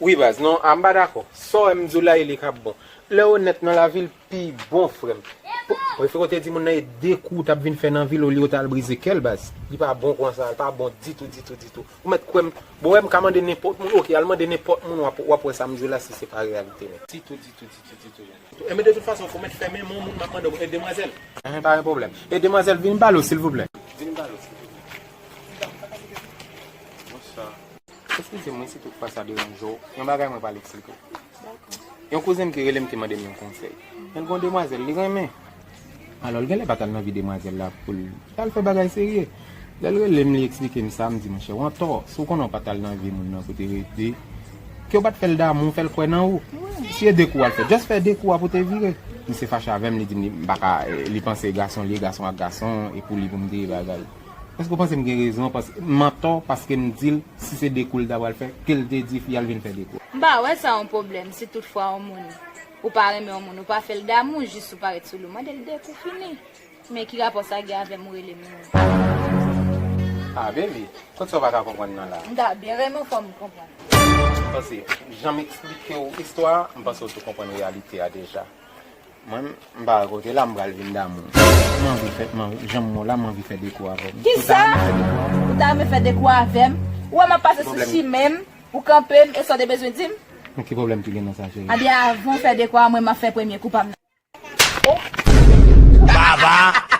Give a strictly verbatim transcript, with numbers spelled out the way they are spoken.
Wi baz, non, a m pa dakò. Sa w wè m di w la, e li k ap bon. Lè w onèt nan lavi, l pi bon, frè m. Prefere w te di moun nan e de kou w t ap vin fè nan vi l olye w t al brize kè l, baz. Li pa bon konsa, li pa bon ditou, ditou, ditou. Ou mèt kwè m, bon, wè m ka mande nenpòt moun, oke, al mande nenpòt moun, w ap, w ap wè sa m di w la, si se pa reyalite, men. Ditou, ditou, ditou, ditou, ditou. Enben, de tout fason, fò mèt fèmen men yon moun, m ap mande w, e demwazèl. Enhen, pa gen pwoblèm. E demwazèl, vin m pale w, silvouplè. Vin m pale w, silvouplè. Bonsoir. Eskize m wi si tout fwa sa deranje w. Yon bagay mwen pral eksplike w. Yon kouzen m te rele m te mande m yon konsèy. Men l gen yon demwazèl li renmen. Alò, l genlè pa t al nan vi demwazèl la pou l t al fè bagay serye. Lè l rele m, li eksplike m sa, m di, monchè, w antò. Si w konnen w pa t al nan vi moun nan pou te rete, ke w pa t fè l damou, fè l kwè nan ou. Si e de kou w al fè, just fè de kou a pou te vire. Misye fache avè m, li di m li, m pa ka, li panse gason li ye, gason ak gason, e pou li pou m te ye bagay. Èske w panse m gen rezon? Paske m antò, paske m di l, si se de kou l ta pral fè, ke l te di fi a l vin fè de kou. M pa wè sa yon pwoblèm, si tout fwa yon moun, ou pa renmen yon moun, ou pa fè l damou, jis ou pa ret sou li, ou mande l de kou fini. Men ki rapò sa gen avè m ou rele m moun? Ah, baby, kot sa w pa ka konprann nan la? M ta byen renmen w fè m konprann. Paske, jan m eksplike w istwa a, m panse w tou konprann reyalite a deja. Mwen, m pa wè kote la m pral vin damou. M anvi fè, m anvi, jan m wè w la, m anvi fè de kou avè w. Kisa? Ou ta renmen fè de kou avè m? Ou ta renmen fè de kou avè m? Ou wè m ap pase sou chimen m, ou kanpe m, e sa w te bezwen di m? Men ki pwoblèm ki gen nan sa, cheri? Anben, avan w fè de kou a mwen, m ap fè premye kou pa m nan. Oh! Baba!